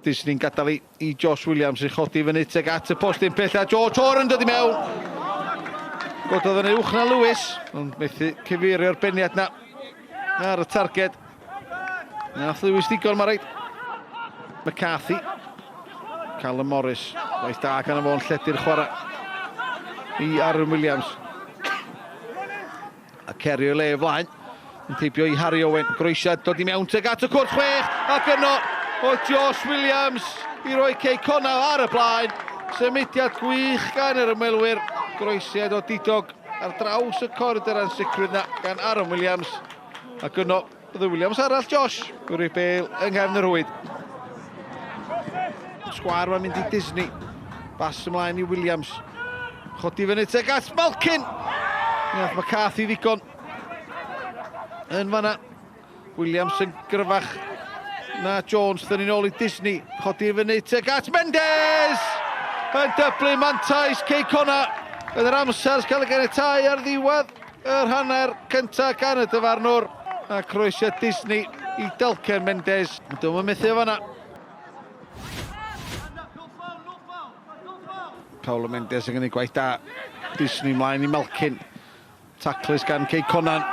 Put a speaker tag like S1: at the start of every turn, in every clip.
S1: Disney'n gadael i, i Josh Williams i chodi fyny teg at y postyn pella. George Horan dod i mewn. Gododd yn uwch na Lewis, ond methu cyfeirio'r beniad na ar y targed. Nath Lewis ddigon, mae rhaid. McCarthy. Callum Morris. Waith da gan y fo'n lledu'r chwarae i Aaron Williams. A cerio le o flaen. Yn teipio i Harry Owen. Groesiad dod i mewn teg at y cwrt chwech. Ac yno o Josh Williams i roi Cei Connah ar y blaen. Symudiad gwych gan yr ymwelwyr. Groesiad o didog ar draws y cord yr ansicrwydd na gan Aaron Williams. Ac yno oedd y Williams arall, Josh. Gwrw bel yng nghefn y rhwyd. Sgwar mae'n mynd i Disney. Bas ymlaen i Williams. Chodi fyny teg at Malkin. Nath McCarthy ddigon. Yn fanna. Williams yn gryfach na Jones. Dyn ni'n ôl i Disney. Chodi fyny teg at Mendes! Yn dyblu mantais Cei Connah. Bydd yr amser cael ei ganiatáu ar ddiwedd yr hanner cyntaf gan y dyfarnwr. A croesiad Disney i Delken Mendes. Dwi'n methu o fanna. Paulo Mendes yn gwneud gwaith da. Disney mlaen i Malkin. Taclus gan Cei Conan.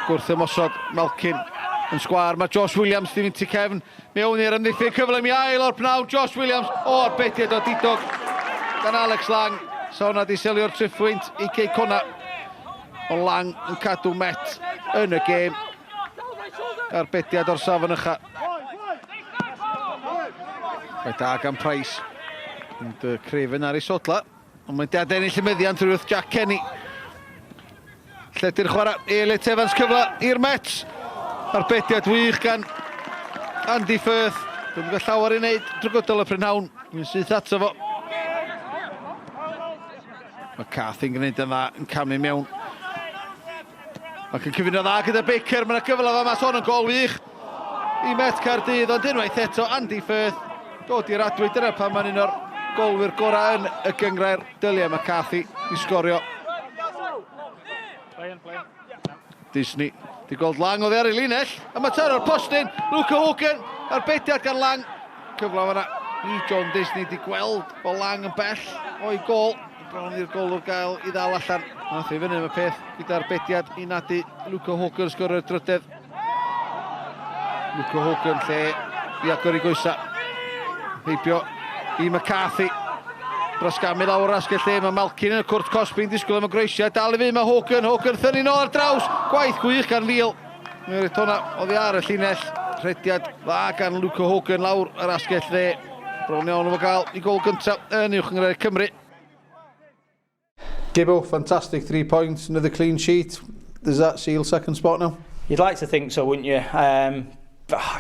S1: Gwrth ymosod Malkin yn sgwar. Mae Josh Williams di mynd tu cefn. Mewn i'r amddiffyn cyflym i ail o'r pnawn. Josh Williams o'r bediad o didog gan Alex Lang. So hwnna di selio'r triphwynt i Cei Connah. O Lang yn cadw Met yn y gêm. Arbediad o'r safon ycha. Mae da gan Price. Ond Craven ar ei sodla. Ond mae'n dad ennill y meddiant drwy wrth Jack Kenny. Lledu'r chwarae, Elliot Evans cyfle i'r Mets. Arbediad wych gan Andy Firth. Dwi'n gwybod llawer i wneud drwy gydol y prynhawn. Mae'n syth ato fo. Mae Carthy'n gwneud yn dda, yn camu mewn. Ac yn cyfuno dda gyda Baker, mae yna gyfle fa mas hon yn gol wych i Met Caerdydd, ond unwaith eto Andy Firth dod i'r adwy, dyna pan mae'n un o'r golwyr gorau yn y gyngrair, Dylia McCarthy i sgorio. Disney, di gweld Lang oddi ar ei linell, a mae taro'r postyn, Luca Hogan, arbediad gan Lang, cyfle fanna i John Disney, di gweld o Lang yn bell o'i gol. Bron i'r golwr gael i ddal allan. Nath ei fyny am y peth gyda'r bediad i nadu Luca Hogan sgorio'r drydedd. Luca Hogan lle i agor i goesa. Heibio i McCarthy. Brasgamu lawr asgell lle mae Malkin yn y cwrt cosbi'n disgwyl am y groesiad. Dal i fynd mae Hogan. Hogan thynnu nôl ar draws. Gwaith gwych gan Fil. Mae'n rhaid hwnna oddi ar y llinell. Rhediad dda gan Luca Hogan lawr yr asgell dde. Bron iawn o gael i gol gyntaf yn Uwch Gynghrair Cymru. Gibbo, fantastic three points, another clean sheet. Does that seal second spot now?
S2: You'd like to think so, wouldn't you? Um,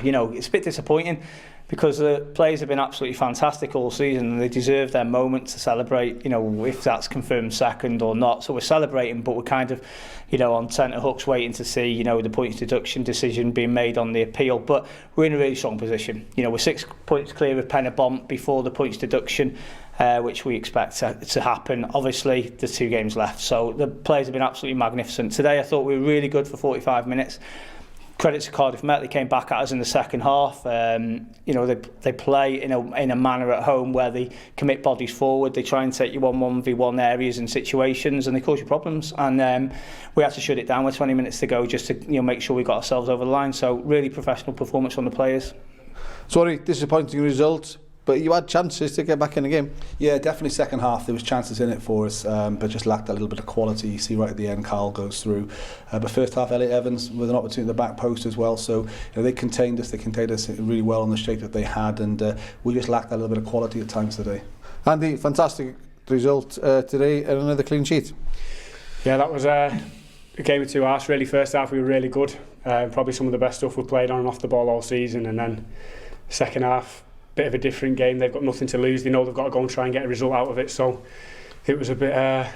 S2: you know, it's a bit disappointing because the players have been absolutely fantastic all season and they deserve their moment to celebrate, you know, if that's confirmed second or not. So we're celebrating, but we're kind of, you know, on tenterhooks waiting to see, you know, the points deduction decision being made on the appeal. But we're in a really strong position. You know, we're six points clear of Penybont before the points deduction, uh, which we expect to, to happen. Obviously, there's two games left, so the players have been absolutely magnificent. Today, I thought we were really good for 45 minutes. Credit to Cardiff Met, they came back at us in the second half. Um, you know, they, they play in a, in a manner at home where they commit bodies forward, they try and take you on 1v1 areas and situations, and they cause you problems. And um, we had to shut it down with 20 minutes to go just to you know, make sure we got ourselves over the line. So really professional performance from the players.
S1: Sorry, disappointing result but you had chances to get back in the game.
S3: Yeah, definitely second half there was chances in it for us, um, but just lacked a little bit of quality. You see right at the end, Carl goes through. Uh, but first half, Elliot Evans with an opportunity at the back post as well. So you know, they contained us, they contained us really well on the shape that they had, and uh, we just lacked that little bit of quality at times today.
S1: Andy, fantastic result uh, today and another clean sheet.
S4: Yeah, that was uh, a game of two halves. Really, first half we were really good. Uh, probably some of the best stuff we've played on and off the ball all season. And then second half, bit of a different game. They've got nothing to lose. They know they've got to go and try and get a result out of it. So it was a bit, uh,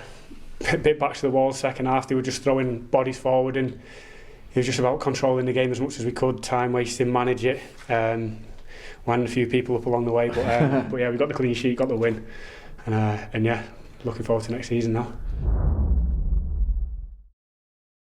S4: a bit back to the wall second half. They were just throwing bodies forward and it was just about controlling the game as much as we could, time wasting, manage it. Um, won a few people up along the way, but, um, but yeah, we got the clean sheet, got the win, and, uh, and yeah, looking forward to next season now.